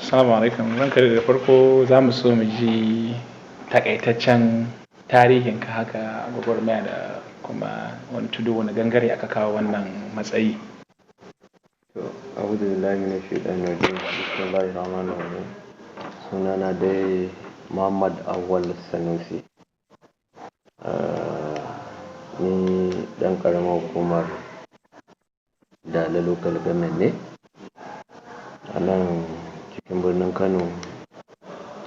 Assalamu alaikum. Ranka da farko za mu so mu ji takaitaccen tarihinka haka, gwagwarmaya da kuma wani tudu wani gangare aka kawo wannan matsayi. To, a'udhu billahi minash shaitanir rajim. Bismillahir rahmanir rahim. Sunana dai Muhammad Awwal Sanusi. Ni ɗan ƙaramar hukumar Dala Local Government ne a nan cikin birnin Kano,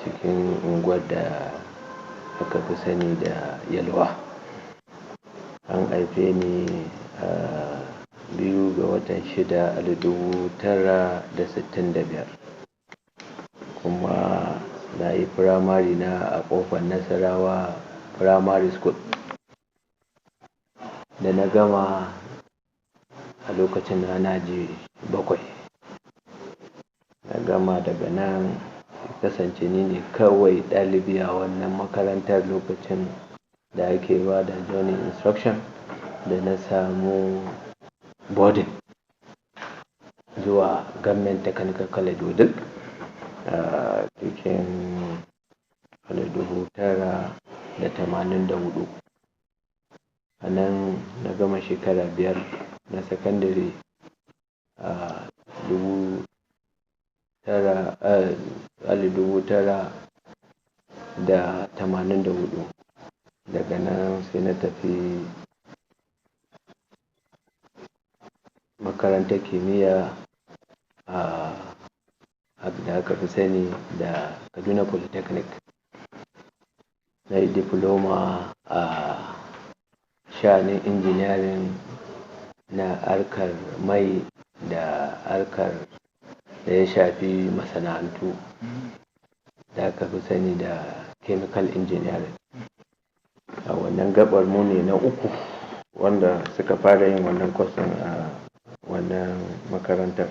cikin unguwar da aka fi sani da Yalwa. An haife ni a 2 ga watan 6, 1965, kuma na yi firamare na a Ƙofar Nasarawa Primary School. Da na gama a lokacin na aji 7, na gama daga nan, kasance ni ne kawai ɗalibi a wannan makarantar lokacin da ake ba da joining instruction da na samu boarding zuwa Government Technical College Wudil a cikin 1984. A nan na gama shekara 5 na sakandare a 1984. Daga nan sai na tafi makarantar kimiyya a da aka fi sani da Kaduna Polytechnic. Na yi diploma a sha'anin engineering na harkar mai da harkar da ya shafi masana'antu da aka fi sani da chemical engineering. A wannan gaɓar mu ne na uku wanda suka fara yin wannan course ɗin a wannan makarantar,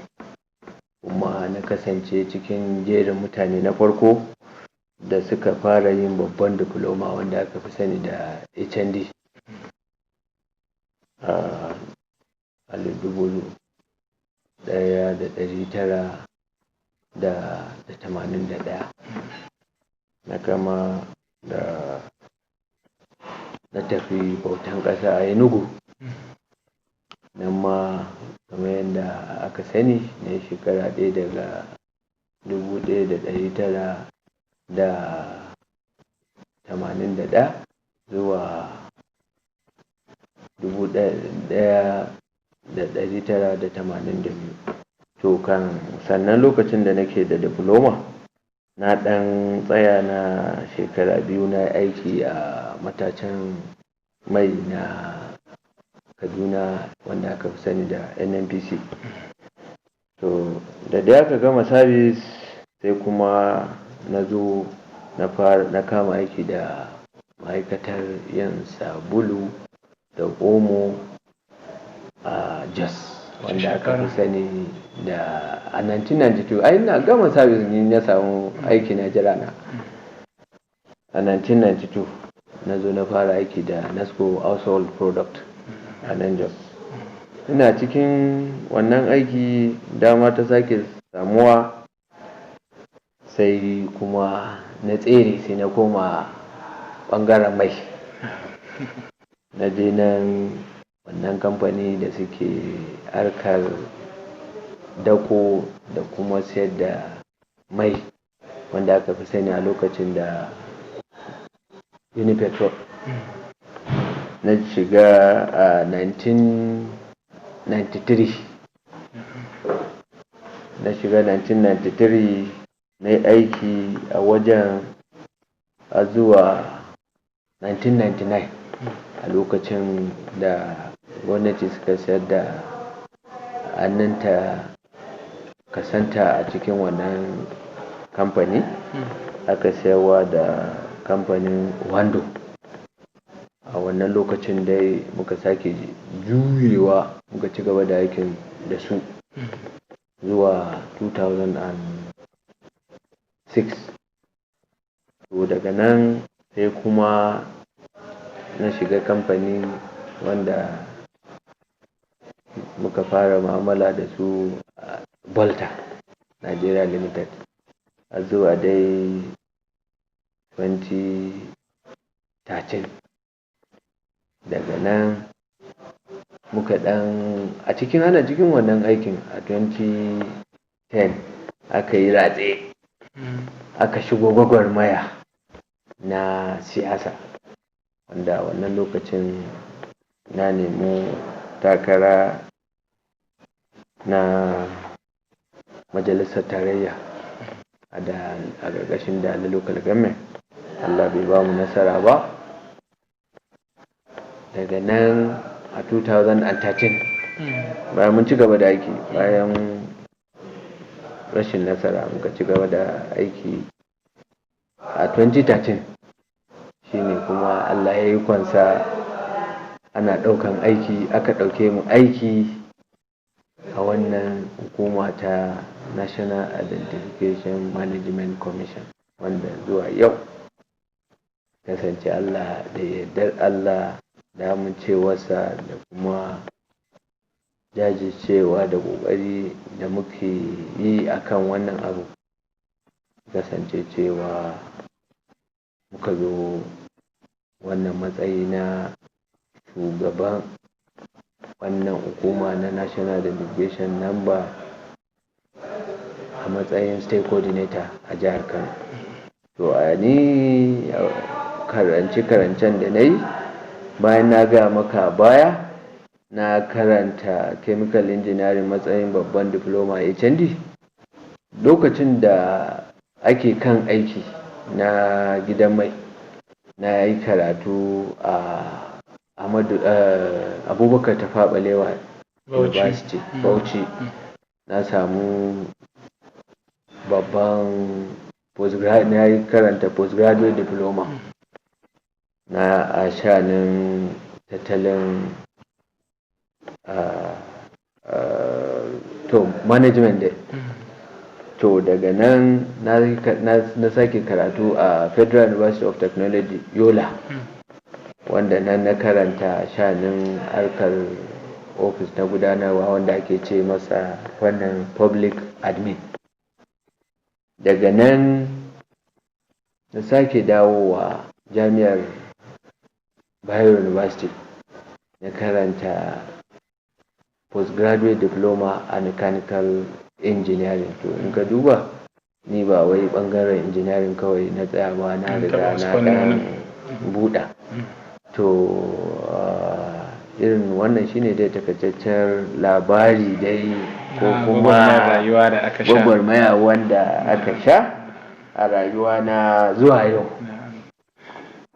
kuma na kasance cikin jerin mutane na farko da suka fara yin babban diploma wanda aka fi sani da HND a 1981. Na gama da na tafi bautan ƙasa a Enugu. Nan ma kamar yadda aka sani, na yi shekara 1 daga 1981 zuwa 1982. To, kan sannan lokacin da nake da diploma, na ɗan tsaya na shekara 2 na aiki a matatan mai na Kaduna wanda aka fi sani da NNPC. To, da dai aka gama service, sai kuma na zo na fara na kama aiki da ma'aikatar yin sabulu da omo a Jos, wanda aka fi sani da a 1992. Ai ina gama service ni na samu aiki na jira na. A 1992 na zo na fara aiki da Nasco Household Product a nan Jos. Ina cikin wannan aiki, dama ta sake samuwa, sai kuma na tsere, sai na koma ɓangaren mai. Na je nan wannan kamfani da suke harkar dako da kuma sayar da mai, wanda aka fi sani a lokacin da Unipetrol. Na shiga a 1993. Na shiga 1993, na yi aiki a wajen har zuwa 1999, a lokacin da gwamnati suka sayar da hannunta, kasanta a cikin wannan kamfani, aka sayarwa da kamfanin Oando. A wannan lokacin dai muka sake juyewa, muka ci gaba da aikin da su zuwa 2006. To, daga nan sai kuma na shiga kamfani wanda muka fara mu'amala da su, Volta Nigeria Limited. A zuwa dai 2013. Daga nan muka ɗan a cikin, ana cikin wannan aikin, a 2010 aka yi ratse, aka shigo gwagwarmaya na siyasa, wanda wannan lokacin na nemi takara na majalisar tarayya a ƙarƙashin Dala Local Government. Allah bai ba mu nasara ba. Daga nan a 2013, bayan mun ci gaba da aiki, bayan rashin nasara muka ci gaba da aiki, a 2013 shine kuma Allah ya yi kwansa, ana ɗaukan aiki, aka ɗauke mu aiki a wannan hukuma ta National Identification Management Commission, wanda zuwa yau kasance Allah da yardar Allah da amincewarsa da kuma jajircewa da ƙoƙari da muke yi akan wannan abu, kasance cewa muka zo wannan matsayi na shugaban wannan hukuma na National Identification Number a matsayin state coordinator a jihar Kano. To, a ni karance-karancen da na yi, bayan na gaya maka a baya na karanta chemical engineering matsayin babban diploma, HND, lokacin da ake kan aiki na gidan mai, na yi karatu a Ahmadu Abubakar Tafawa Balewa University, Bauchi. Na samu babban postgrad, na yi karanta postgraduate diploma na a sha'anin tattalin, to, management dai. To, daga nan na sake karatu a Federal University of Technology, Yola, wanda nan na karanta sha'anin harkar ofis na gudanarwa, wanda ake ce masa fannin public admin. Daga nan na sake dawowa jami'ar Bayero University, na karanta postgraduate diploma a mechanical engineering. To, in ka duba, ni ba wai ɓangaren engineering kawai na tsaya ba, na riga na ɗan buɗa. To, irin wannan shine dai takaitaccen labari dai ko kuma rayuwa da aka sha, gwagwarmaya wanda aka sha a rayuwa na zuwa yau.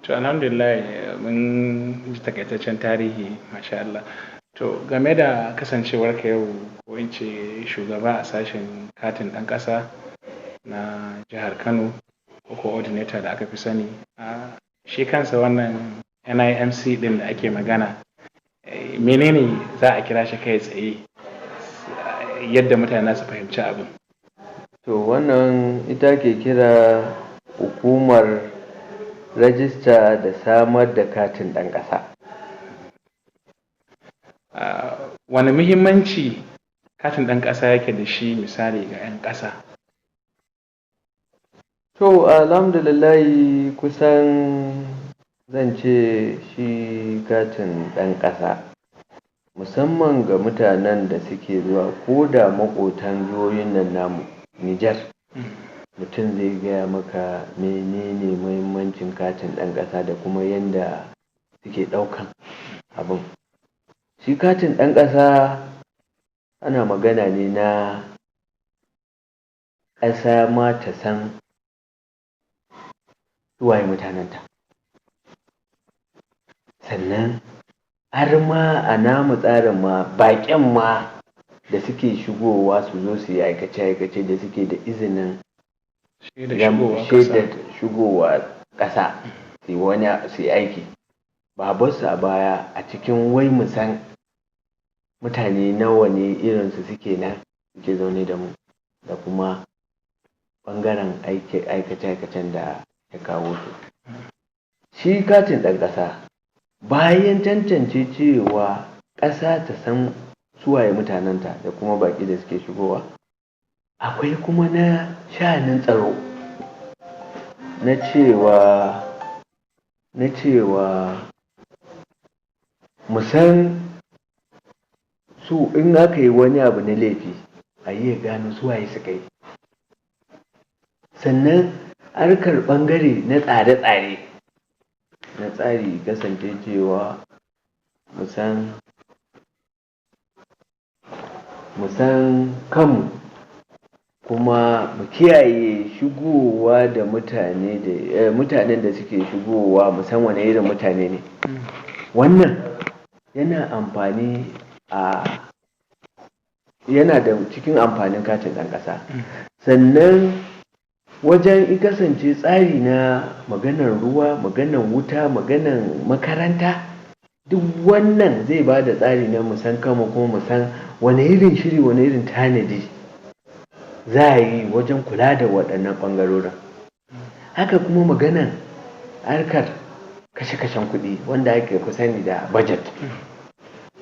To, alhamdulillah, mun ji takaitaccen tarihi, masha Allah. To, game da kasancewar ka yau, ko in ce shugaba a sashen katin ɗan ƙasa na jihar Kano, ko coordinator da aka fi sani, shi kansa wannan NIMC ɗin da ake magana, menene za a kira shi kai tsaye yadda mutane su fahimci abin? To, wannan ita ke kira hukumar rajista da samar da katin ɗan ƙasa. Wani muhimmanci katin ɗan ƙasa yake da shi, misali ga 'yan ƙasa? To, alhamdulillahi, kusan zan ce shi katin ɗan ƙasa, musamman ga mutanen da suke zuwa ko da maƙotan jihohin nan namu, Nijar, mutum zai gaya maka menene muhimmancin katin ɗan ƙasa da kuma yanda suke ɗaukan abin. Shi katin ɗan ƙasa ana magana ne na ƙasa ma ta san su waye mutanenta. Sannan har ma a namu tsarin ma, baƙin ma da suke shigowa su zo su yi aikace-aikace, da suke da izinin shaidar shigowa ƙasa su wani su yi aiki, ba a su a baya a cikin wai mu san mutane nawa ne irinsu suke nan suke zaune da mu, da kuma ɓangaren aikace-aikacen da ya kawo su. Shi katin ɗan ƙasa, bayan tantance cewa ƙasa ta san su waye mutanenta da kuma baƙi da suke shigowa. Akwai kuma na sha'anin tsaro, na cewa na cewa mu san su in aka yi wani abu na laifi, a iya gano su waye suka yi. Sannan harkar ɓangare na tsare-tsare na tsari, kasance cewa mu san kanmu, kuma mu kiyaye shigowa da mutane, da mutanen da suke shigowa, mu san wane irin mutane ne. Wannan yana amfani a yana da cikin amfanin katin ɗan ƙasa. Sannan wajen i kasance tsari na maganar ruwa, maganar wuta, maganar makaranta, duk wannan zai ba da tsari na mu san kanmu, kuma mu san wane irin shiri, wane irin tanadi za a yi wajen kula da waɗannan ɓangarorin. Haka kuma maganan harkar kashe-kashen kuɗi, wanda ake fi sani da budget,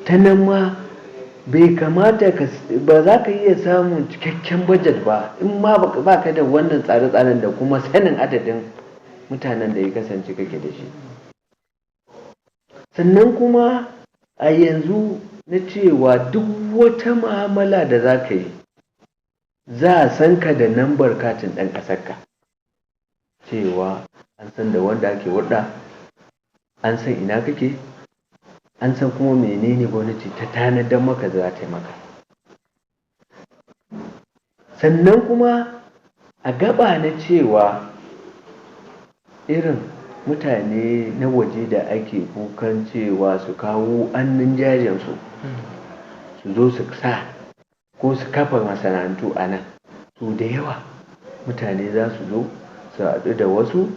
ta nan ma bai kamata ka ba za ka iya samun cikakken budget ba in ma ba ka da wannan tsare-tsaren da kuma sanin adadin mutanen da ya kasance kake da shi. Sannan kuma a yanzu na cewa duk wata mu'amala da za ka yi, za a san ka da nambar katin ɗan ƙasarka, cewa an san da wanda ake hulɗa, an san ina kake, an san kuma menene gwamnati ta tanadar maka za ta yi maka. Sannan kuma a gaba na cewa irin mutane na waje da ake kukan cewa su kawo hannun jarinsu, su zo su sa ko su kafa masana'antu a nan, to da yawa mutane za su zo su haɗu da wasu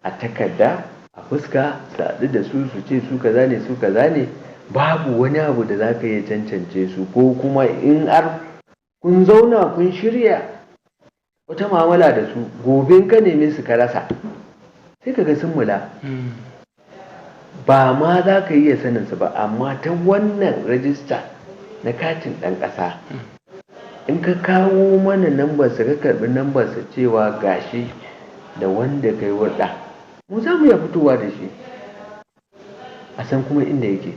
a takarda, a fuska, su haɗu da su, su ce su kaza ne, su kaza ne. Babu wani abu da za ka iya cancance su, ko kuma in har kun zauna kun shirya wata mu'amala da su, gobe in ka neme su ka rasa, sai ka ga sun mula, ba ma za ka iya sanin su ba. Amma ta wannan rajista na katin ɗan ƙasa, in ka kawo mana nambarsa, ka karɓi nambarsa, cewa gashi da wanda kai hulɗa, mu za mu iya fitowa da shi, a san kuma inda yake.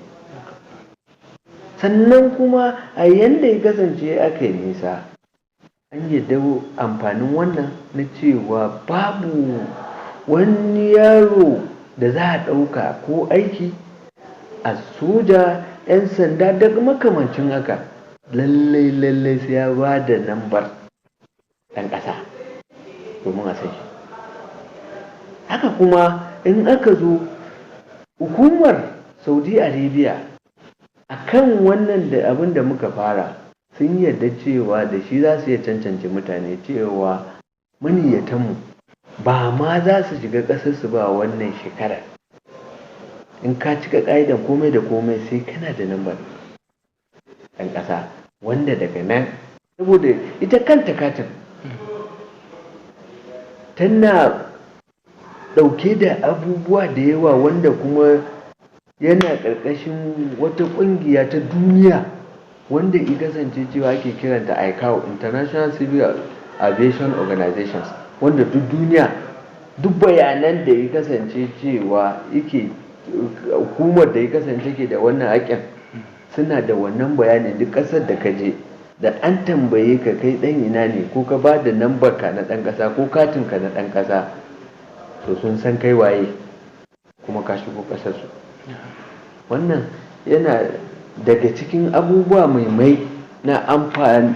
Sannan kuma a yanda ya kasance aka yi nisa, an yadda amfanin wannan na cewa babu wani yaro da za a ɗauka ko aiki a soja, 'yan sanda da makamancin haka, lallai lallai sai ya ba da nambar ɗan ƙasa domin a san shi. Haka kuma in aka zo hukumar Saudi Arabia a kan wannan da abin da muka fara, sun yarda cewa da shi za su iya cancance mutane, cewa maniyyatanmu ba ma za su shiga ƙasarsu ba wannan shekarar. In ka cika ƙa'idan komai da komai, sai kana da lambar ɗan ƙasa, wanda daga nan, saboda ita kanta katin tana ɗauke da abubuwa da yawa, wanda kuma yana ƙarƙashin wata ƙungiya ta duniya wanda i kasance cewa ake kiranta ICAO, International Civil Aviation Organizations, wanda duk duniya, duk bayanan da ya kasance cewa yake hukumar da ya kasance ke da wannan haƙƙin, suna da wannan bayani. Duk ƙasar da ka je, da an tambaye ka kai ɗan ina ne, ko ka ba da nambar ka na ɗan ƙasa ko katin ka na ɗan ƙasa, to sun san kai waye kuma ka shigo ƙasar su. Wannan yana daga cikin abubuwa mai na amfanin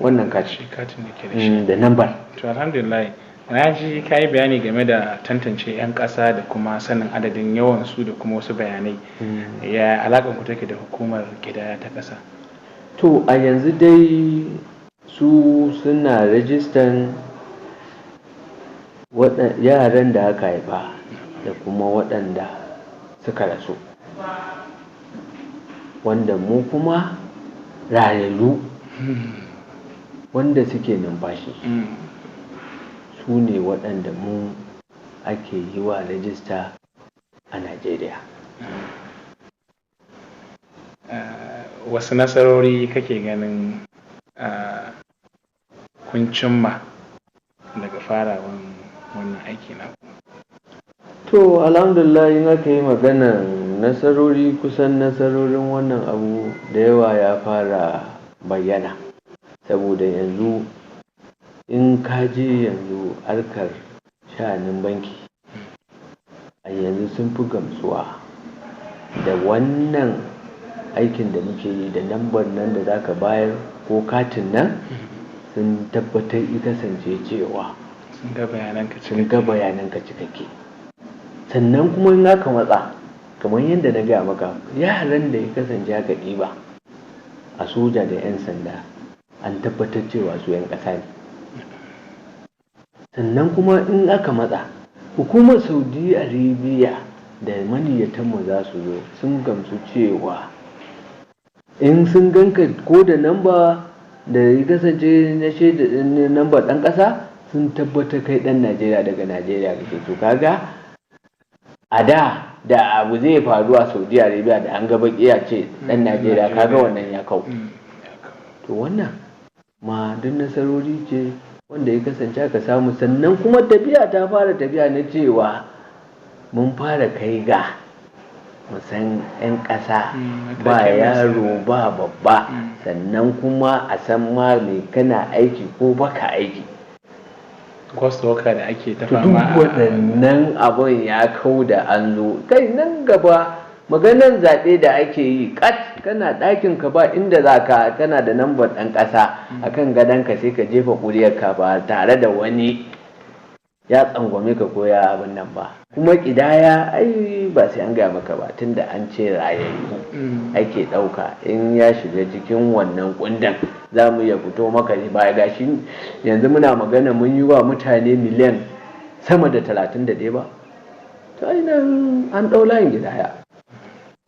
wannan kati. Shi katin da ke da shi. Da nambar. To, alhamdulillah, na ji ka yi bayani game da tantance 'yan ƙasa da kuma sanin adadin yawan su da kuma wasu bayanai. Ya alaƙar ku take da hukumar ƙidaya ta ƙasa? To, a yanzu dai su suna rajistan yaran da aka haifa da kuma waɗanda suka rasu, wanda mu kuma rayayyu wanda suke numfashi, su ne waɗanda mu ake yi wa rajista a Najeriya. Wasu nasarori kake ganin kun cimma daga farawan wannan aiki na? To, alhamdulillah, in aka yi maganar nasarori, kusan nasarorin wannan abu da yawa ya fara bayyana, saboda yanzu in ka je yanzu harkar sha'anin banki, a yanzu sun fi gamsuwa da wannan aikin da muke yi da lambar nan da zaka bayar ko katin nan. Sun tabbatar i kasance cewa sun ga bayanan ka sun ga bayanan ka cikakke. Sannan kuma in aka matsa, kamar yadda na gaya maka, yaran da ya kasance aka ɗiba a soja da 'yan sanda, an tabbatar cewa su 'yan ƙasa ne. Sannan kuma in aka matsa, hukumar Saudi Arabia da maniyyatanmu za su zo, sun gamsu cewa in sun ganka ko da namba da ya kasance na shaida namba ɗan ƙasa, sun tabbatar kai ɗan Najeriya, daga Najeriya kake. To, kaga a da da abu zai faru a Saudi Arabia, da an ga baki a ce ɗan Najeriya, kaga wannan ya kau. To, wannan ma duk nasarori ce wanda ya kasance aka samu. Sannan kuma tafiya ta fara tafiya na cewa mun fara kai ga mu san 'yan ƙasa, ba yaro ba babba. Sannan kuma a san ma me kana aiki ko baka aiki. Ghost worker da ake ta To, duk fama waɗannan abun ya kau da an zo kai. Nan gaba maganan zaɓe da ake yi, kat kana ɗakin ka, ba inda za ka, kana da lambar ɗan ƙasa akan gadon ka, sai ka jefa ƙuri'arka ba tare da wani ya tsangwame ka ko ya abin nan ba. Kuma ƙidaya ai ba sai an gaya maka ba, tunda an ce rayayyu ake ɗauka. In ya shiga cikin wannan kundin, za mu iya fito maka ne. Ba ga shi yanzu muna magana mun yi wa mutane miliyan sama da 31 ba? To, ai nan an ɗau layin gidaya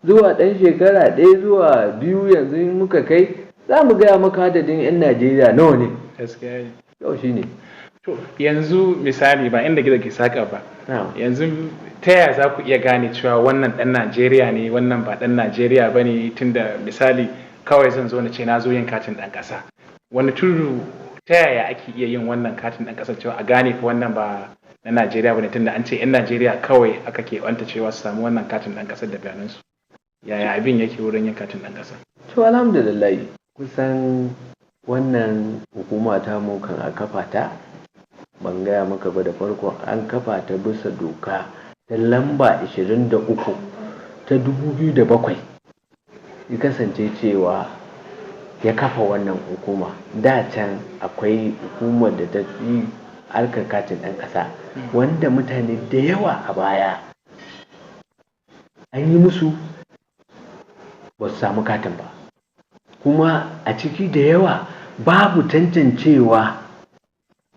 zuwa ɗan shekara 1 zuwa 2. Yanzu in muka kai, za mu gaya maka adadin 'yan Najeriya nawa ne. Gaskiya ne. Yau shi ne. To, yanzu misali, ba inda gizo ke saka ba, yanzu ta yaya za ku iya gane cewa wannan ɗan Najeriya ne, wannan ba ɗan Najeriya ba ne? Tunda misali kawai zan zo na ce na zo yin katin ɗan ƙasa, wani tudu ta yaya ake iya yin wannan katin ɗan ƙasa cewa a gane fa wannan ba na Najeriya ba ne? Tunda an ce 'yan Najeriya kawai aka keɓanta cewa su samu wannan katin ɗan ƙasar da bayanansu, yaya abin yake wurin yin katin ɗan ƙasa? To, alhamdulillah, kusan wannan hukuma ta mu, kan a kafa ta, ban gaya maka ba da farko, an kafa ta bisa doka ta lamba 23 ta 2007, ya kasance cewa ya kafa wannan hukuma. Da can akwai hukumar da ta yi harkar katin ɗan ƙasa, wanda mutane da yawa a baya an yi musu, ba su samu katin ba. Kuma a ciki da yawa babu tantancewa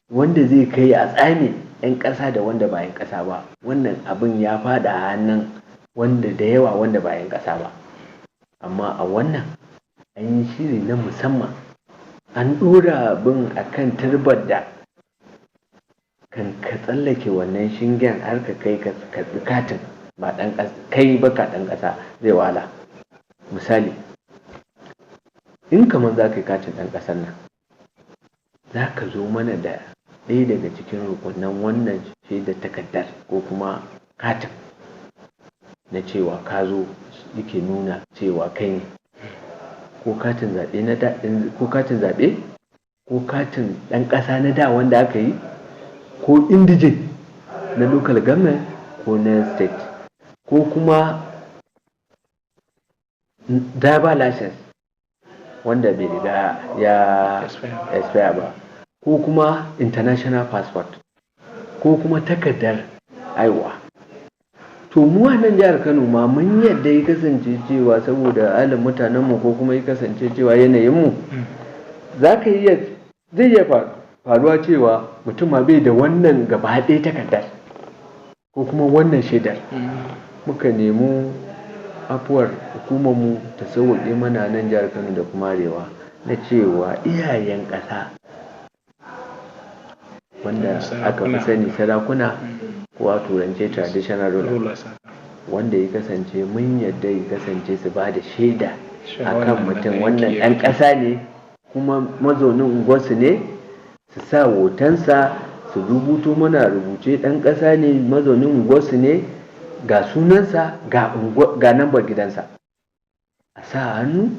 wanda zai kai a tsame 'yan ƙasa da wanda ba 'yan ƙasa ba. Wannan abin ya fada a hannun wanda da yawa wanda ba 'yan ƙasa ba. Amma a wannan an yi shiri na musamman, an ɗora abin a kan turbar da kan ka tsallake wannan shingen har ka kai ka karɓi katin ba ɗan kai ba ka ɗan ƙasa zai wahala. Misali, in kamar za ka yi katin ɗan ƙasar nan, za ka zo mana da ɗaya daga cikin rukunan wannan shaidar takardar ko kuma katin na cewa ka zo, yake nuna cewa kai ne, ko katin zaɓe na da, ko katin zaɓe, ko katin ɗan ƙasa na da wanda aka yi, ko indigene na local government ko na state, ko kuma driver license wanda bai riga ya expire ba, ko kuma international passport, ko kuma takardar haihuwa. To, mu a nan jihar Kano ma mun yadda ya kasance cewa saboda halin mutanenmu ko kuma ya kasance cewa yanayinmu, za ka iya, zai iya faruwa cewa mutum ma bai da wannan gaba ɗaya takardar ko kuma wannan shaidar. Muka nemi afuwar hukumarmu ta sauwaƙe mana nan jihar Kano da kuma Arewa na cewa iyayen ƙasa, wanda aka fi sani sarakuna, ko a turance traditional ruler, wanda ya kasance mun yadda ya kasance su ba da shaida akan mutum wannan ɗan ƙasa ne kuma mazaunin unguwarsu ne. Su sa hotonsa, su rubuto mana rubuce ɗan ƙasa ne, mazaunin unguwarsu ne, ga sunansa, ga nambar gidansa. A sa hannu,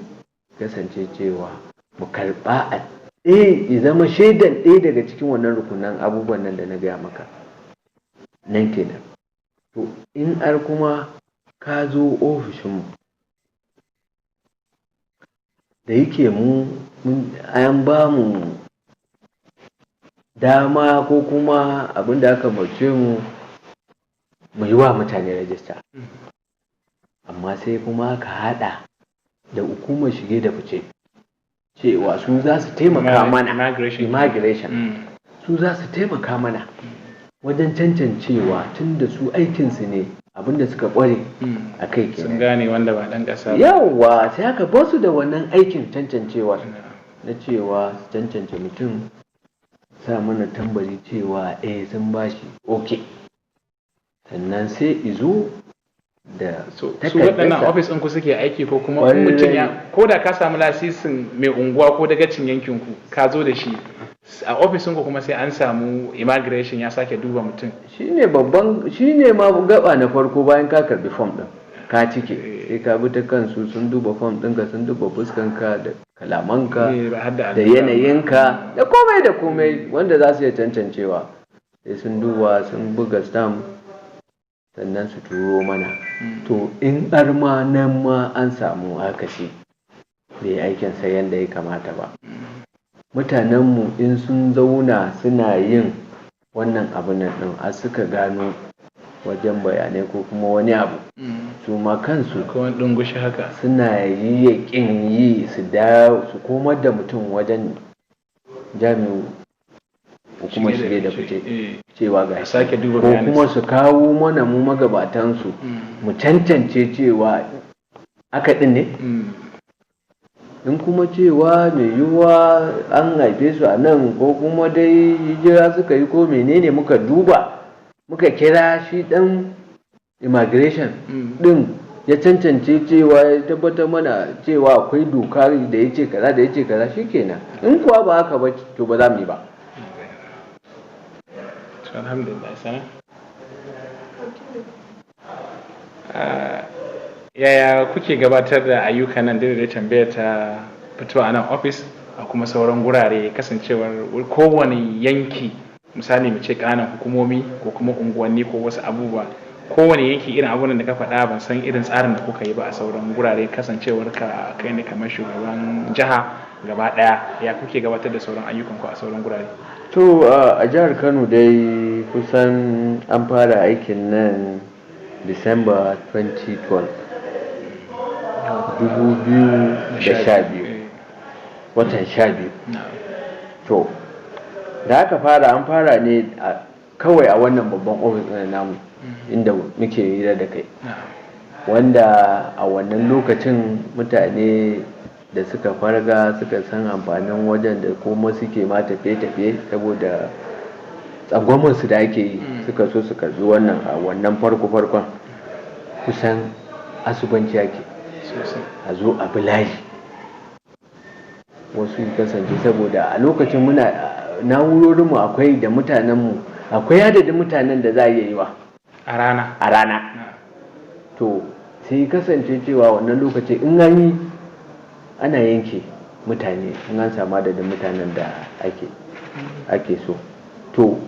kasance cewa mu karɓa a ɗaya ya zama shaidan ɗaya daga cikin wannan rukunan abubuwan nan da na gaya maka. Nan kenan. To in har kuma ka zo ofishinmu, da yake mu an ba mu dama ko kuma abin da aka umarce mu mu yi wa mutane rajista. Amma sai kuma aka haɗa da hukumar shige da fice cewa su za su taimaka mana, immigration, su za su taimaka mana wajen cancancewa, tun da su aikinsu ne, abinda suka ƙware a kai kenan. Sun gane wanda ba ɗan ƙasa ba. Yawwa, sai aka ba su da wannan aikin cancancewar, na cewa su cancance mutum, sa mana tambari cewa eh sun bashi okay. Sannan sai izo da su waɗannan ofis ɗin ku suke aiki, ko kuma in mutum ya ko da ka samu lasisin mai unguwa ko dagacin yankin ku ka zo da shi a ofis ku, kuma sai an samu immigration ya sake duba mutum? Shine babban, shine ma gaba na farko. Bayan ka karbi form ɗin ka cike, sai ka bi ta kansu, sun duba form ɗinka, sun duba fuskanka da kalamanka da yanayinka da komai da komai wanda za su iya cancancewa. Sai sun duba, sun buga stamp, sannan su turo mana. To in har ma nan ma an samu akasi, bai aikin sa yanda ya kamata ba, mutanenmu in sun zauna suna yin wannan abun nan ɗin, har suka gano wajen bayanai ko kuma wani abu, su ma kansu ko wani ɗungushi haka, suna yi yaƙin yi su da su komar da mutum wajen jami'u hukumar shige da fice cewa ga sake duba ko kuma su kawo mana mu magabatansu mu cancance cewa aka ɗin ne. In kuma cewa mai yiwuwa an haife su a nan ko kuma dai hijira suka yi ko menene, muka duba, muka kira shi ɗan immigration ɗin, ya cancance cewa ya tabbatar mana cewa akwai doka da ya ce kaza da ya ce kaza, shikenan. In kuwa ba haka ba, to ba za mu yi ba. Alhamdulillah. Sana yaya kuke gabatar da ayyukan nan da tambayar ta fito a nan ofis a kuma sauran gurare, kasancewar kowane yanki, misali mu ce ƙananan hukumomi ko kuma unguwanni ko wasu abubuwa, kowane yanki irin abubuwan da ka faɗa, ban san irin tsarin da kuka yi ba a sauran gurare, kasancewar ka kai ne kamar shugaban jiha gaba ɗaya, ya kuke gabatar da sauran ayyukan ku a sauran gurare? To a jihar Kano dai kusan an fara aikin nan Disamba 2012, 2012, watan 12. To da aka fara, an fara ne kawai a wannan babban ofis na namu inda muke hira da kai, wanda a wannan lokacin mutane da suka farga suka san amfanin wajen da kuma suke ma tafiye-tafiye saboda tsangwamarsu da ake yi, suka so su karbi wannan. A wannan farko-farkon kusan asubanci ake a zo a bi layi, wasu kasance saboda a lokacin muna na'urorinmu akwai da mutanenmu, akwai adadin mutanen da za a iya yi wa a rana a rana. To sai kasance cewa wannan lokacin in an yi, ana yanke mutane in an samu adadin mutanen da ake so. To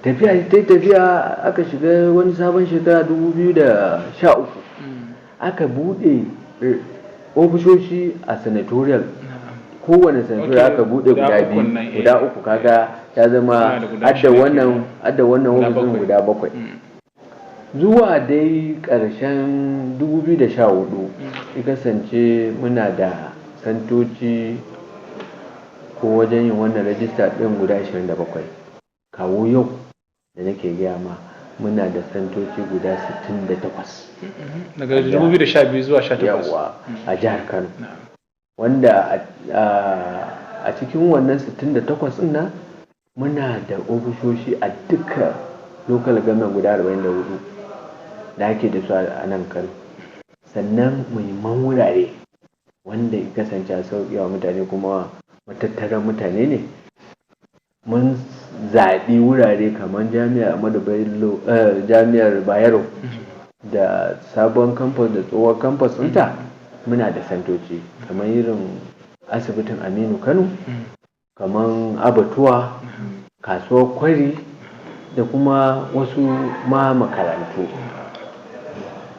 tafiya ta tafiya, aka shiga wani sabon shekara 2013, aka bude ofisoshi a senatorial, kowane senatorial aka bude guda biyu, guda uku. Kaga ya zama adda wannan, adda wannan ofisin, guda bakwai. Zuwa dai ƙarshen 2014 ya kasance muna da santoci ko wajen yin wannan rajista ɗin guda 27. Kawo yau da nake gaya ma, muna da santoci guda 68. Daga 2012 zuwa 18? Yawa, a jihar Kano, wanda a cikin wannan 68 ɗin nan muna da ofisoshi a duka local government guda 44 da ake da su a nan Kano. Sannan muhimman wurare wanda ya kasance a sauƙi wa mutane kuma matattaran mutane ne. Mun zaɓi wurare kamar Jami'ar Ahmadu Bello, Jami'ar Bayero da sabon campus da tsohon campus ɗinta, muna da santoci kamar irin asibitin Aminu Kano, kamar Abattoir, Kasuwar Kwari da kuma wasu ma makarantu.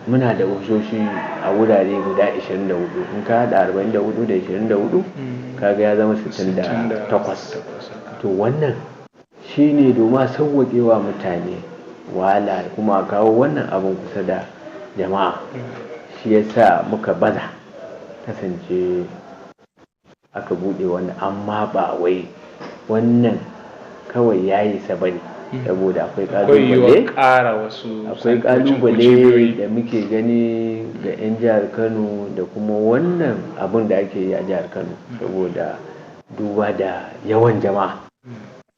Muna da ofisoshi a wurare guda 24. In ka haɗa 44 da 24, kaga ya zama 68. To wannan shine domin a sauwaƙe wa mutane wahala kuma a kawo wannan abin kusa da jama'a. Shi yasa muka baza kasance aka buɗe wannan, amma ba wai wannan kawai ya isa ba ne, saboda akwai Akwai yiwuwar ƙalubale. Ƙara wasu Akwai santocin ko ƙalubale cibiyoyi. da muke gani ga 'yan jihar Kano da kuma wannan abun da ake yi a jihar Kano, saboda duba da yawan jama'a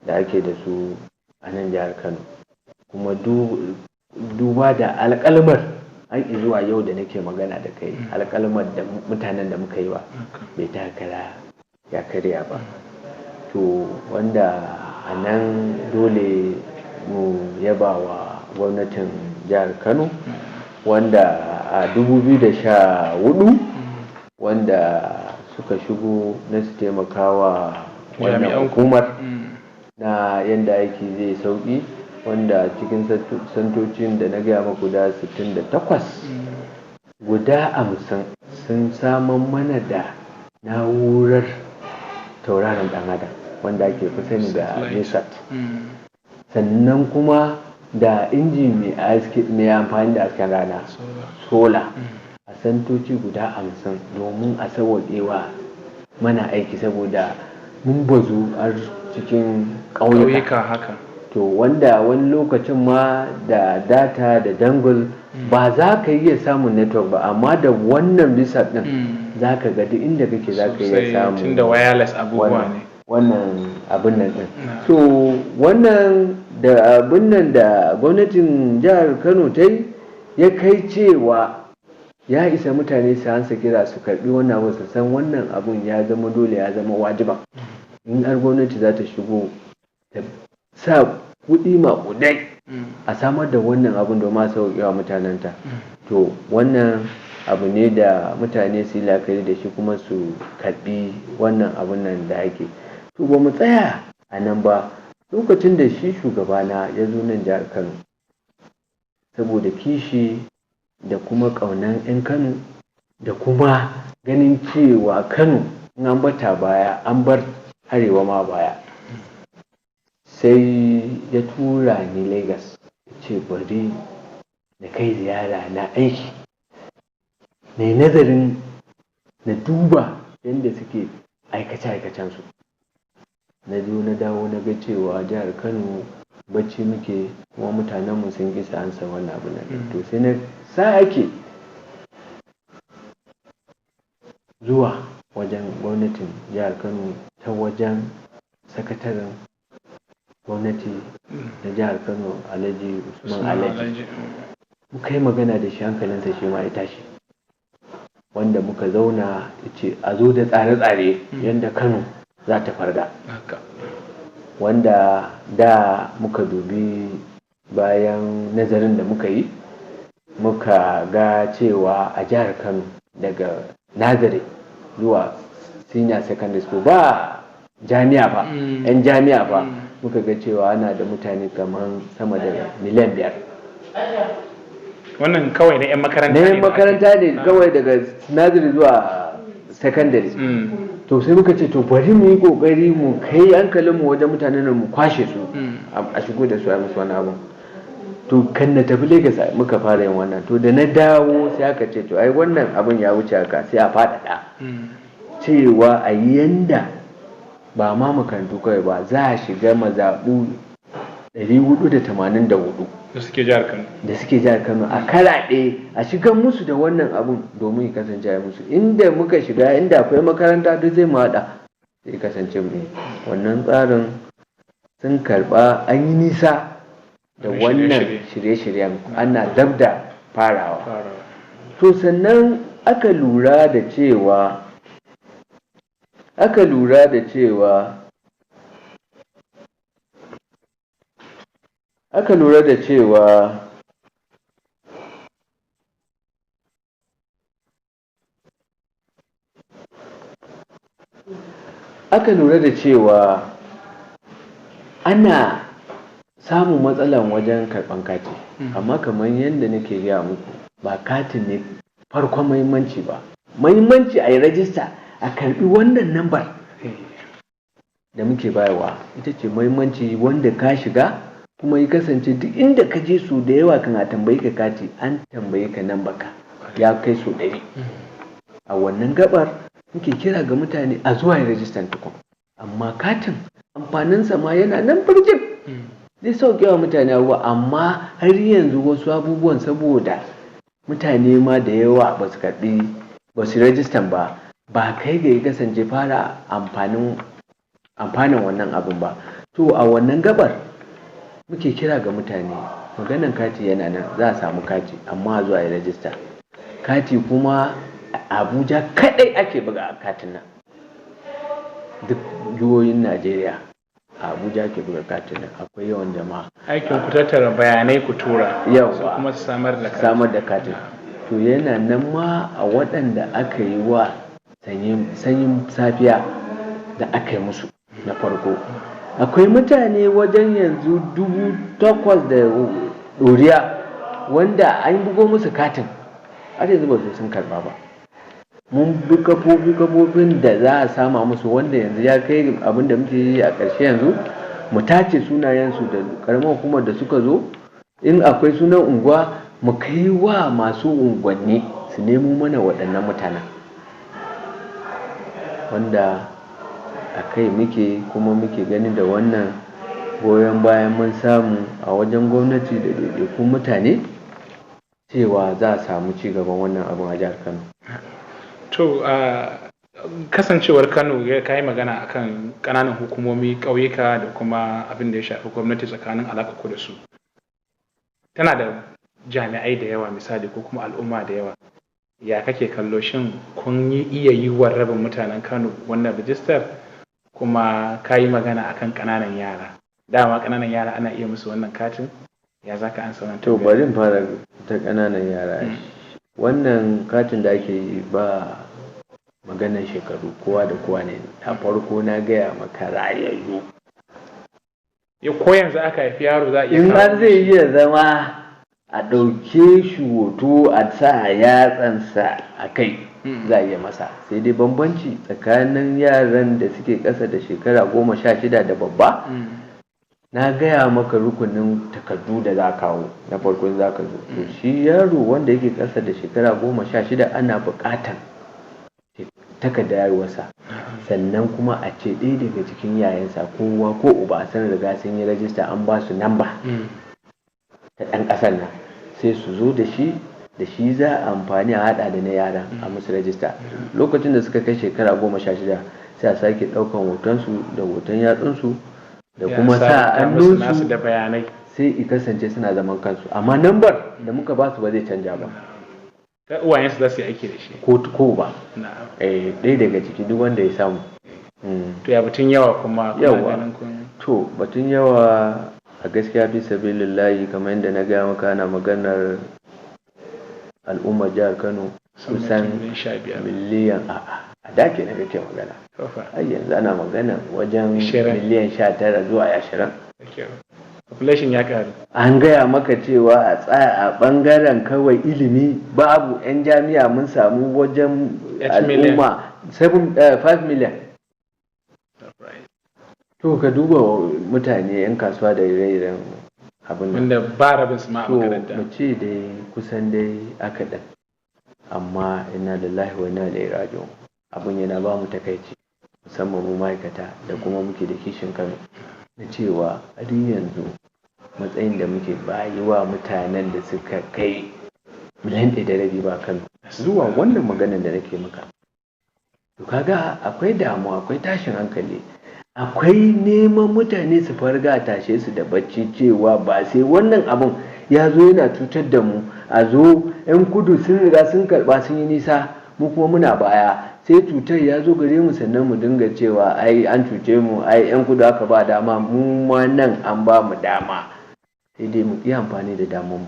da ake da su a nan jihar Kano, kuma duba da alƙalmar har zuwa yau da nake magana da kai, alƙalmar da mutanen da muka yi wa bai taka kara ya karya ba. To wanda a nan dole mu yaba wa gwamnatin jihar Kano, wanda a 2014 wanda suka shigo na su taimaka wa wannan Jami'an ku. hukumar na yanda aiki zai sauƙi, wanda cikin santocin da na gaya maku guda 68, guda 50 sun samar mana da na'urar tauraron ɗan adam wanda ake fi sani da Satellite. NIRSAT, sannan kuma da inji mai amfani da hasken rana, Solar. solar, a santoci guda 50 domin a sauwaƙewa mana aiki, saboda mun bazu har cikin ƙauyuka. Ƙauyuka haka. To wanda wani lokacin ma da data da dongle ba za ka iya samun network ba, amma da wannan bisa din za ka ga duk inda kake za ka iya Sosai, samun tunda wireless abubuwa wannan ne. Wannan abin nan din. So wannan da abin nan da gwamnatin jihar Kano ta yi ya kai cewa ya isa mutane su hansa kira su karbi wannan abun, su san wannan abun ya zama dole, ya zama wajiba in har gwamnati za ta shigo ta sa kuɗi maƙudai a samar da wannan abun domin a sauƙewa mutanenta. To wannan abu ne da mutane su yi la'akari da shi kuma su karbi wannan abun nan da ake. To ba mu tsaya a nan ba. Lokacin da shi shugabana ya zo nan jihar Kano, saboda kishi da kuma ƙaunan 'yan Kano da kuma ganin cewa Kano in an bata baya an bar arewa ma baya, sai ya tura ni Lagos, ya ce bari na kai ziyara na aiki, na yi nazarin, na duba yadda suke aikace-aikacensu. Na zo na dawo na ga cewa jihar Kano bacci muke kuma mutanenmu sun ƙi su ansa wannan abu nan. To sai na sake zuwa wajen gwamnatin jihar Kano ta wajen sakataren gwamnati na jihar Kano, Alhaji Usman Alhaji. Alhaji. Muka yi magana da shi, hankalinsa shi ma ya tashi, wanda muka zauna ya ce a zo da tsare-tsare yadda Kano za ta farga. Wanda da muka dubi bayan nazarin da muka yi, muka ga cewa a jihar Kano daga nursery zuwa senior secondary school, ba jami'a ba, 'yan jami'a ba, muka ga cewa ana da mutane kamar sama da miliyan 5. Wannan kawai na 'yan makaranta Na ne 'yan da ake- makaranta ne kawai daga nursery zuwa secondary. To sai muka ce to bari mu yi kokari mu kai hankalinmu wajen mutanen nan, mu kwashe su, a shigo da su a musu wani abun. To kan na tafi Lagos muka fara yin wannan. To da na dawo sai aka ce to ai wannan abun ya wuce haka, sai a faɗaɗa cewa a yi yanda ba ma makarantu kawai ba, za a shiga mazaɓu 484 da suke jihar Kano. Da suke jihar Kano, a karaɗe a shigar musu da wannan abun domin ya kasance a musu. Inda muka shiga, inda akwai makaranta, duk zai mu haɗa sai kasance mu yi. Wannan tsarin sun karɓa, an yi nisa da Wannan wannan shirye-shirye. shirye-shiryen, ana dab da farawa. Farawa. To sannan aka lura da cewa Aka lura da cewa ana samun matsalan wajen karɓan kati, amma kamar yadda nake gaya muku, ba katin ne farkon muhimmanci ba. Muhimmanci a yi rajista, a karɓi wannan lambar da muke bayarwa, ita ce muhimmanci. Wanda ka shiga kuma ya kasance duk inda ka je, su da yawa kan a tambayi ka kati, an tambaye ka nan baka ya kai so 100. A wannan gabar muke kira ga mutane a zuwa yi rajistan tukun, amma katin amfaninsa ma yana nan birjik, zai sauke wa mutane abubuwa. Amma har yanzu wasu abubuwan, saboda mutane ma da yawa ba su karɓi, ba su rajistan ba, ba kai ga ya kasance fara amfanin wannan abin ba. To a wannan gabar muke kira ga mutane, maganan kati yana nan, za a samu kati, amma zuwa yi rajista. Kati kuma a Abuja kadai ake buga katin nan, duk jihohin Najeriya a Abuja ake buga katin nan. Akwai yawan jama'a. Aikin ku tattara bayanai ku tura, yawa, kuma su samar da katin. Samar da katin. To yana nan ma a waɗanda aka yi wa sanyin safiya da aka yi musu na farko, akwai mutane wajen yanzu 8,000 da ɗoriya wanda an bugo musu katin, har yanzu ba su sun karɓa ba. Mun bi kafofin da za a sama musu, wanda yanzu ya kai abin da muke yi a ƙarshe yanzu, mu tace sunayensu da ƙaramar hukumar da suka zo. In akwai sunan unguwa, mu kai wa masu unguwanni su nemo mana waɗannan mutanen, wanda a kai muke. Kuma muke ganin da wannan goyon bayan mun samu a wajen gwamnati da ɗaiɗaikun mutane cewa za a samu ci gaban wannan abin a jihar Kano. To kasancewar Kano, ya kai magana akan ƙananan hukumomi, ƙauyuka da kuma abin da ya shafi gwamnati, tsakanin alaƙa ku da su, tana da jami'ai da yawa misali, ko kuma al'umma da yawa, ya kake kallo? Shin kun yi iya yiwuwar rabin mutanen Kano wannan rijistar? Kuma ka yi magana akan ƙananan yara, dama ƙananan yara ana iya musu wannan katin, ya za ka ansa wannan? To bari in fara ta ƙananan yara. Wannan katin da ake yi ba maganar shekaru, kowa da kowa ne. Na farko na gaya maka rayayyu. Ya ko yanzu aka haifi yaro za a iya in har zai iya zama a ɗauke shi hoto a sa yatsansa a kai, za a iya masa. Sai dai bambanci tsakanin yaran da suke ƙasa da shekara 16 da babba, na gaya maka rukunin takardu da za kawo na farko za ka zo. To shi yaro wanda yake ƙasa da shekara 16 ana buƙatan takarda yaruwarsa, sannan kuma a ce ɗaya daga cikin yayansa, kowa ko uba, sun riga sun yi rajista, an ba su namba ta ɗan ƙasar nan, sai su zo da shi. Da shi za a amfani a haɗa da na yaran a musu rajista. Lokacin da suka kai shekara 16, sai a sake ɗaukan hotonsu da hoton yatsunsu da kuma sa hannunsu da bayanai, sai i kasance suna zaman kansu. Amma nambar da muka ba su ba zai canja ba. Uwayensu za su yi aiki da shi. Ko ba ɗaya daga ciki, duk wanda ya samu. To ya batun yawa kuma? Yawa, to batun yawa, a gaskiya fi sabilillahi, kamar yadda na gaya maka, ana maganar al'ummar jihar Kano kusan miliyan, a'a, a da ke na kake magana, ai yanzu ana magana wajen miliyan 19 zuwa 20. Population ya karu. An gaya maka cewa a tsaya a bangaren kawai ilimi, babu yan jami'a, mun samu wajen al'umma 5 million. To ka duba mutane yan kasuwa da ire-iren abin wanda ba rabin su ma a makaranta. To mu ce dai kusan dai aka ɗin, amma inna lillahi wa inna ilaihi raji'un. Abin yana ba mu takaici, musamman mu ma'aikata da kuma muke da kishin Kano, na cewa har yanzu matsayin da muke bayi wa mutanen da suka kai miliyan 1.5 ba Kano zuwa wannan maganar da nake maka. To kaga akwai damuwa, akwai tashin hankali, akwai neman mutane su farga, tashe su da bacci, cewa ba sai wannan abun ya zo yana cutar da mu, a zo 'yan kudu sun riga sun karba, sun yi nisa, mu kuma muna baya, sai cutar ya zo gare mu sannan mu dinga cewa ai an cuce mu, ai 'yan kudu aka ba dama, mu ma nan an ba mu dama. Sai dai mu yi amfani da damar mu.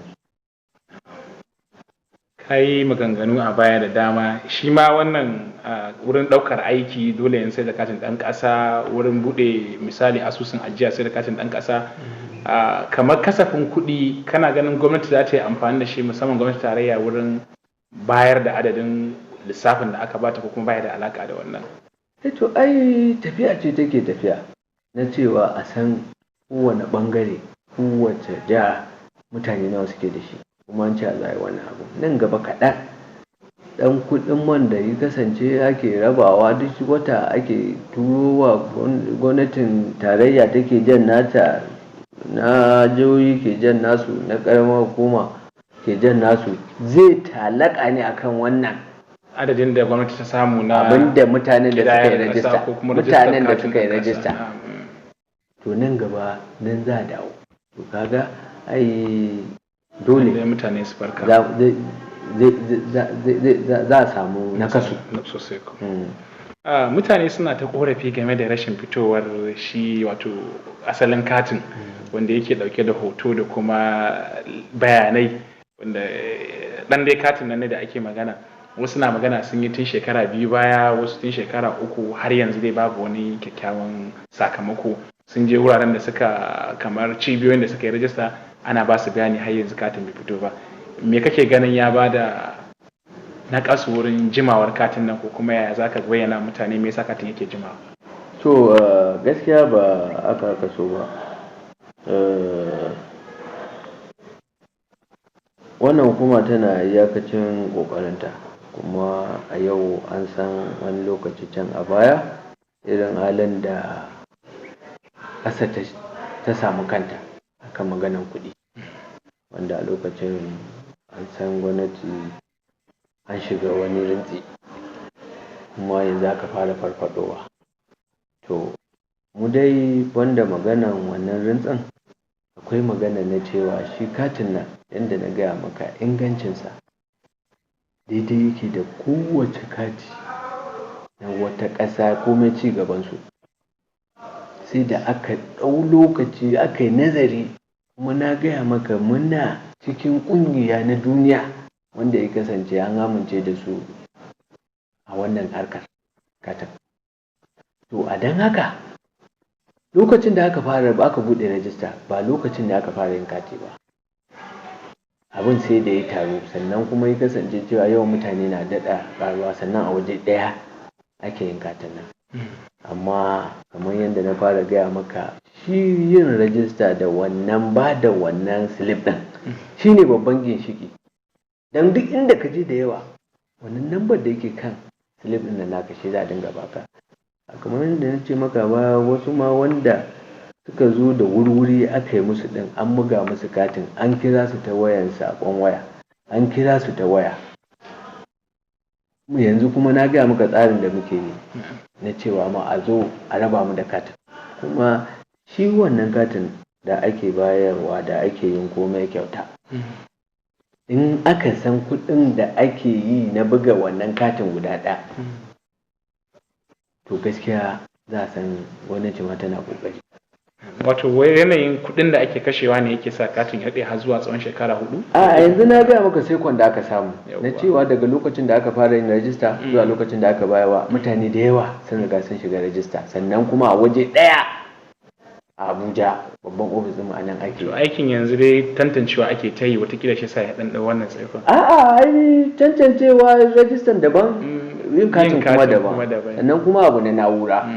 Ka yi maganganu a baya da dama. Shi ma wannan wurin ɗaukar aiki dole yanzu sai da katin ɗan ƙasa, wurin buɗe misali asusun ajiya sai da katin ɗan ƙasa. Kamar kasafin kuɗi, kana ganin gwamnati za ta yi amfani da shi, musamman gwamnati tarayya, wurin bayar da adadin lissafin da aka bata, ko kuma baya da alaka da wannan? To ai tafiya ce take tafiya na cewa a san kowane ɓangare, kowace jiha, mutane nawa suke da shi. Kuma an ce a za a yi wannan abu nan gaba kaɗan. Ɗan kuɗin man da ya kasance ake rabawa duk wata, ake turowa gwamnatin tarayya take jan nata, na jihohi ke jan nasu, na ƙaramar hukuma ke jan nasu, zai talaka ne akan wannan adadin da gwamnati ta samu na abinda mutanen da suka yi ƙidayar ƙasa rajista, ko kuma rajistar mutanen da katin suka yi ɗan ƙasa. rajista. To nan gaba nan za a dawo. To kaga ai dole Lallai mutane su farka. Za a samu nakasu. Sosai ko. Mutane suna ta korafi game da rashin fitowar shi, wato asalin katin wanda yake dauke da hoto da kuma bayanai, wanda dan dai katin nan ne da ake magana. Wasu na magana sun yi tun shekara 2 baya, wasu tun shekara 3, har yanzu dai babu wani kyakkyawan sakamako. Sun je wuraren da suka, kamar cibiyoyin da suka yi rajista, ana ba su bayani har yanzu katin bai fito ba. Me kake ganin ya ba da na kasu wurin jimawar katin nan, ko kuma yaya za ka bayyana mutane me yasa katin yake jimawa? To gaskiya ba aka aka so ba. Wannan hukuma tana iyakacin ƙoƙarinta, kuma a yau an san wani lokaci can a baya irin halin da ƙasa ta samu kanta akan maganan kuɗi, wanda a lokacin an san gwamnati an shiga wani rintsi, kuma yanzu aka fara farfaɗowa. To mu dai, banda maganan wannan rintsin, akwai magana na cewa shi katin nan, yanda na gaya maka, ingancinsa daidai yake da kowace kati na wata ƙasa komai ci gabansu. Sai da aka ɗau lokaci aka yi nazari, kuma na gaya maka muna cikin ƙungiya na duniya wanda ya kasance an amince da su a wannan harkar katin. To a don haka, lokacin da aka fara aka buɗe rajista ba lokacin da aka fara yin kati ba. Abin sai da ya taru, sannan kuma ya kasance cewa yawan mutane na daɗa ƙaruwa, sannan a waje ɗaya ake yin katin nan. Amma kamar yadda na fara gaya maka, shi yin rajista da wannan ba da wannan slip ɗin shi ne babban ginshiƙi. Don duk inda ka je da yawa, wannan lambar da yake kan slip ɗin nan naka shi za a dinga baka. Kamar yadda na ce maka ba, wasu ma wanda suka zo da wurwuri aka yi musu ɗin, an buga musu katin, an kira su ta wayan saƙon waya, an kira su ta waya. Yanzu kuma na gaya maka tsarin da muke yi na cewa ma a zo a raba mu da katin. Kuma shi wannan katin da ake bayarwa da ake yin komai kyauta, in aka san kuɗin da ake yi na buga wannan katin guda ɗaya, to gaskiya za a san gwamnati ma tana ƙoƙari. Wato wai yanayin kuɗin da ake kashewa ne yake sa katin ya daɗe har zuwa tsawon shekara 4? A yanzu na gaya maka sai da aka samu na cewa daga lokacin da aka fara yin rajista zuwa lokacin da aka bayarwa, mutane da yawa sun riga sun shiga rajista, sannan kuma a waje ɗaya a Abuja, babban ofis ɗin a nan ake. To aikin yanzu dai tantancewa ake ta yi, watakila shi sa ya ɗan ɗau wannan tsaikon. A'a, ai tantancewa rajistan daban, yin katin kuma daban, sannan kuma abu na na'ura.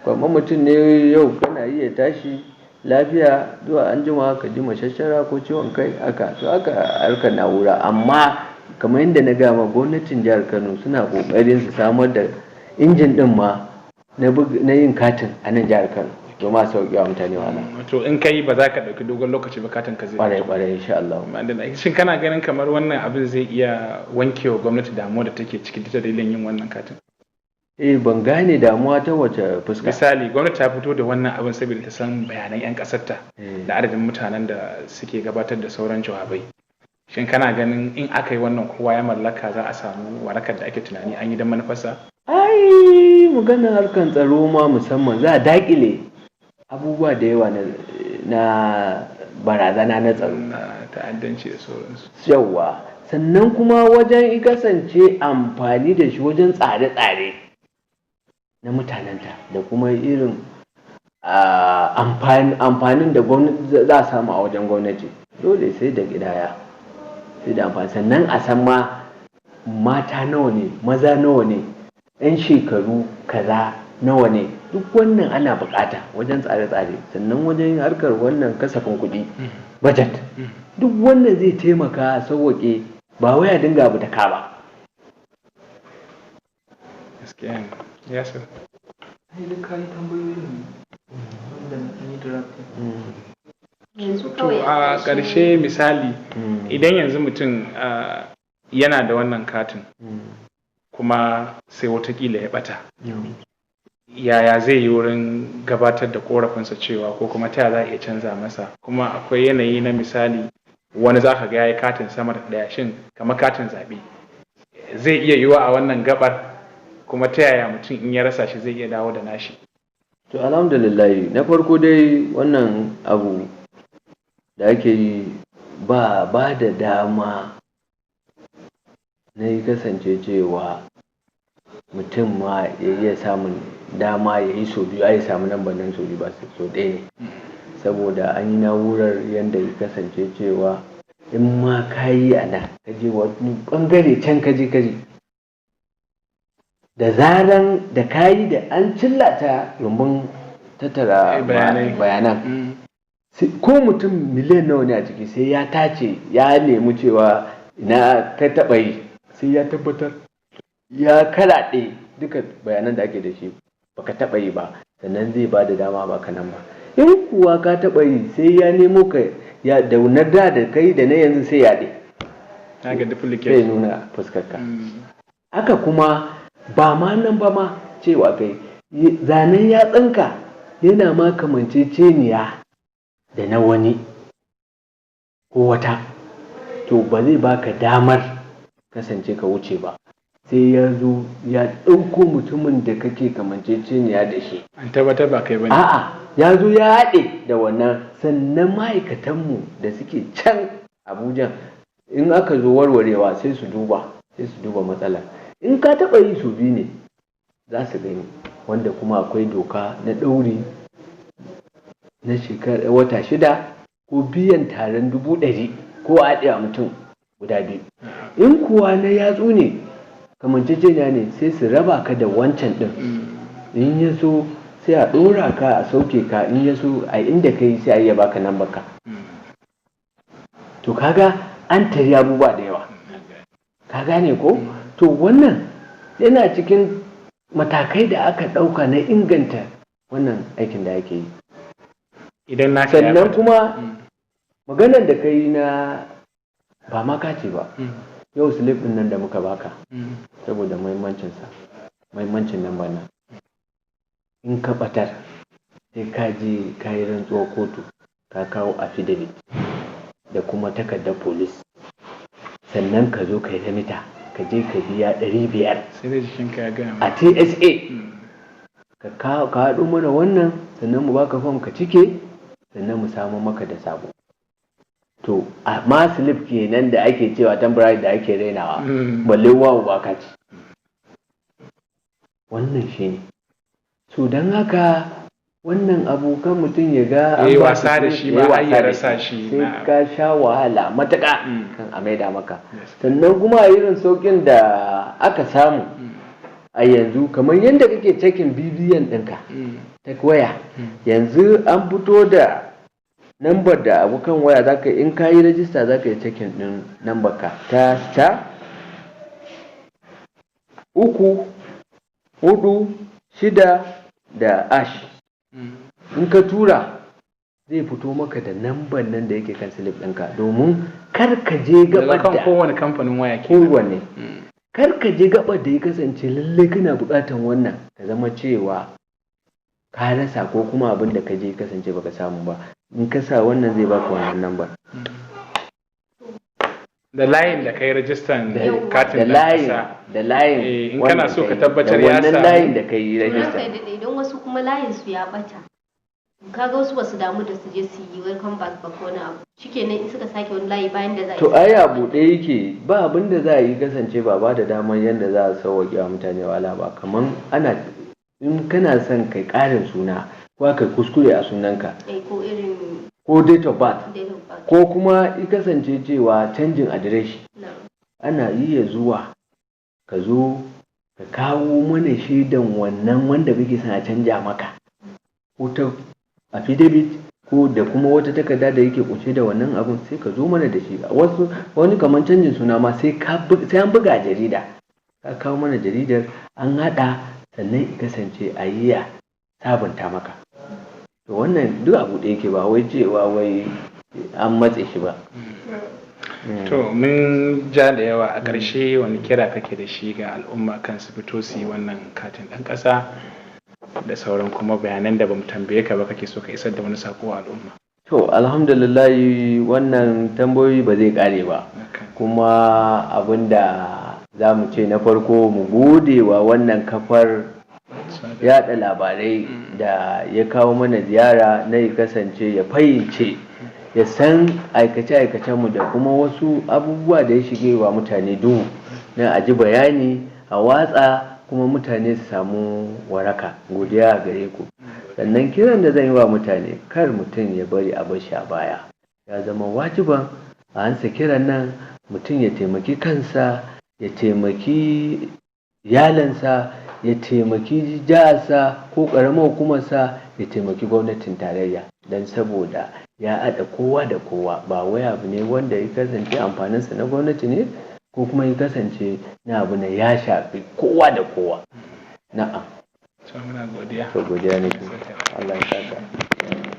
Kamar mutum ne yau kana iya tashi lafiya, zuwa an jima ka ji mashashara ko ciwon kai haka. To haka harkar na'ura. Amma kamar yadda na gama, gwamnatin jihar Kano suna kokarin su samar da injin din ma na yin katin a nan jihar Kano domin a sauƙi wa mutane wahala. To in kai ba za ka ɗauki dogon lokaci ba katin ka zai Kwarai kwarai, insha Allah. Shin kana ganin kamar wannan abin zai iya wankewa gwamnati damuwa da take ciki ta dalilin yin wannan katin? Eh, ban gane damuwa ta wace fuska? Misali, gwamnati ta fito da wannan abin saboda ta san bayanan 'yan ƙasarta da adadin mutanen da suke gabatar da sauran jawabai. Shin kana ganin in aka yi wannan kowa ya mallaka, za a samu warakar da ake tunani an yi don manufarsa? Ai maganar harkar tsaro ma musamman za a daƙile abubuwa da yawa na barazana na tsaro, Na ta'addanci da sauransu. Yawwa. Sannan kuma wajen kasance amfani da shi wajen tsare-tsare na mutanenta da kuma irin amfanin da gwamnati za a samu a wajen gwamnati, dole sai da ƙidaya, sai da amfani. Sannan a san ma mata nawa ne, maza nawa ne, 'yan shekaru kaza nawa ne. Duk wannan ana buƙata wajen tsare-tsare, sannan wajen harkar wannan kasafin kuɗi, budget. Duk wannan zai taimaka sauwaƙe, ba wai a dinga abu da ka ba. Gaskiya ne, Yasir. Ai duk kayi tambayoyin wanda na yi drafting. Yanzu To, kawai a ƙarshe, misali, idan yanzu mutum yana da wannan katin kuma sai watakila ya bata, yaya zai yi wurin gabatar da korafinsa cewa ko kuma ta za a iya canza masa? Kuma akwai yanayi na, misali, wani za ka ga ya yi katin sama da ɗaya. Shin kamar katin zaɓe zai iya yiwa a wannan gabar? Kuma ta yaya mutum in ya rasa shi zai iya dawo da nashi? To, alhamdulillah. Na farko dai, wannan abu da ake yi ba ba da dama na yi kasance cewa mutum ma ya iya samun dama ya yi sau biyu, ai samu lambar nan sau biyu ba, sau ɗaya ne, saboda an yi na'urar yadda ya kasance cewa in ma ka yi a nan, ka je wani ɓangare can, ka je da zaran da ka yi da an cillata rumbun tattara Bayanai. Bayanan, ko mutum miliyan nawa ne a ciki, sai ya tace, ya nemi cewa ina ka taɓa yi, sai ya tabbatar ya karaɗe duka bayanan da ake da shi, baka taɓa yi ba, sannan zai ba da dama baka nan ba. In kuwa ka taɓa yi, sai ya nemo ka ya da na da da kai da na yanzu, sai ya ɗe Na ga sai duplicate. Nuna fuskarka. Haka kuma ba ma nan ba ma, cewa kai zanen yatsunka yana ma kamanceceniya da na wani ko wata, to ba zai baka damar kasance ka wuce ba, sai ya zo ya ɗauko mutumin da kake kamanceceniya da shi. An tabbatar ba kai bane. A'a, ya zo ya haɗe da wannan. Sannan ma'aikatanmu da suke can Abuja, in aka zo warwarewa, sai su duba matsalar. In ka taɓa yi su biyu ne za su gani, wanda kuma akwai doka na ɗauri na shekara wata 6 ko biyan taron 100,000 ko a haɗe a mutum guda biyu. In kuwa na yatsu ne, kamanceceniya ne, sai su raba ka da wancan ɗin. In ya so, sai a ɗora ka, a sauke ka. In ya so, a inda ka yi, sai a iya baka nan baka. To, kaga an tari abubuwa da yawa, ka gane ko? To, wannan yana cikin matakai da aka ɗauka na inganta wannan aikin da ake yi. Idan naka ya Sannan ɓata. kuma maganar da ka yi na ba ma kace ba, yau slip ɗin nan da muka baka, saboda muhimmancinsa, muhimmancin nan nan, in ka ɓatar, sai ka je ka yi rantsuwar kotu, ka kawo affidavit da kuma takardar police, sannan ka zo ka yi remita, ka je ka biya 500 Sai dai jikinka ya gaya a ma. TSA. Ka haɗo mana wannan, sannan mu baka form ka cike, sannan mu samu maka da sabo. To, amma slip kenan da ake cewa temporary da ake rainawa, balle wawu ba ka ci. Wannan shi ne. So don haka wannan abokan mutum ya ga an Yayi ba wasa da shi yayi ma har wasa ya da rasa shi, sai na'am. ka sha wahala matuƙa kan a maida maka. Sannan kuma a irin sauƙin da aka samu a yanzu, kamar yadda kake checking BVN ɗinka ta waya, yanzu an fito da nambar da abokan waya zaka, in ka yi rajista, zaka yi checking ɗin nambar ka ta *346 da hash. In ka tura, zai fito maka da nambar nan da yake kan slip ɗinka, domin kar ka je Daga gabar kan da kowane kamfanin waya ke. Kowanne. Kar ka je gabar da ya kasance lallai kana buƙatar wannan, ka zama cewa ka rasa, ko kuma abin da ka je kasance baka samu ba. In ka sa wannan, zai baka wannan lambar. Da layin da kai rajistan katin da ɗan layin ƙasa. Da layin Eh, in wanda kana so ka kai, tabbatar da ya wannan samu. layin da ka yi Ranka rajista. ya daɗe, don wasu kuma layin su ya ɓata. Kaga wasu basu damu da su je su yi welcome back ba ko wani abu. Shikenan, in suka sake wani layi bayan da za a yi. To ai a buɗe yake, ba abin da za a yi kasance ba da damar yadda za a sauwaƙe wa mutane wahala ba. Kaman ana in kana son kai ƙarin suna ko kai kuskure a sunanka, ko irin ko date of birth, date of birth, ko kuma i kasance cewa canjin adireshi, ana iya zuwa ka zo ka kawo mana shaidan wannan wanda kake son a canja maka, ko ta affidavit ko da kuma wata takarda da yake kunshe da wannan abun, sai ka zo mana da shi. Wasu wani kamar canjin suna ma sai an buga a jarida, ka kawo mana jaridar an haɗa, sannan i kasance a yi ya sabunta maka. To wannan duk abu da yake ba wai cewa wai an matse shi ba. To mun ja da yawa. A ƙarshe, wani kira kake da shi ga al'umma kan su fito su yi wannan katin ɗan ƙasa, da sauran kuma bayanan da bamu tambaye ka ba kake so ka isar da wani sako wa al'umma? To alhamdulillahi, wannan tambayoyi ba zai ƙare ba. Kuma abin da za mu ce na farko, mu gode wa wannan kafar yaɗa labarai da ya kawo mana ziyara na ya kasance ya fahimce ya san aikace-aikacenmu da kuma wasu abubuwa da ya shige wa mutane duhu, na a ji bayani a watsa kuma mutane su samu waraka. Godiya a gare ku. Sannan kiran da zan yi wa mutane, kar mutum ya bari a bar shi a baya. Ya zama wajiban a ansa kiran nan, mutum ya taimaki kansa, ya taimaki iyalinsa, ya taimaki jiharsa ko ƙaramar hukumarsa, ya taimaki gwamnatin tarayya, don saboda ya haɗa kowa da kowa. Ba wai abu ne wanda ya kasance amfaninsa na gwamnati ne ko kuma ya kasance na abu ne ya shafi kowa da kowa. Na'am. To muna godiya. To godiya nake. Allah ya saka.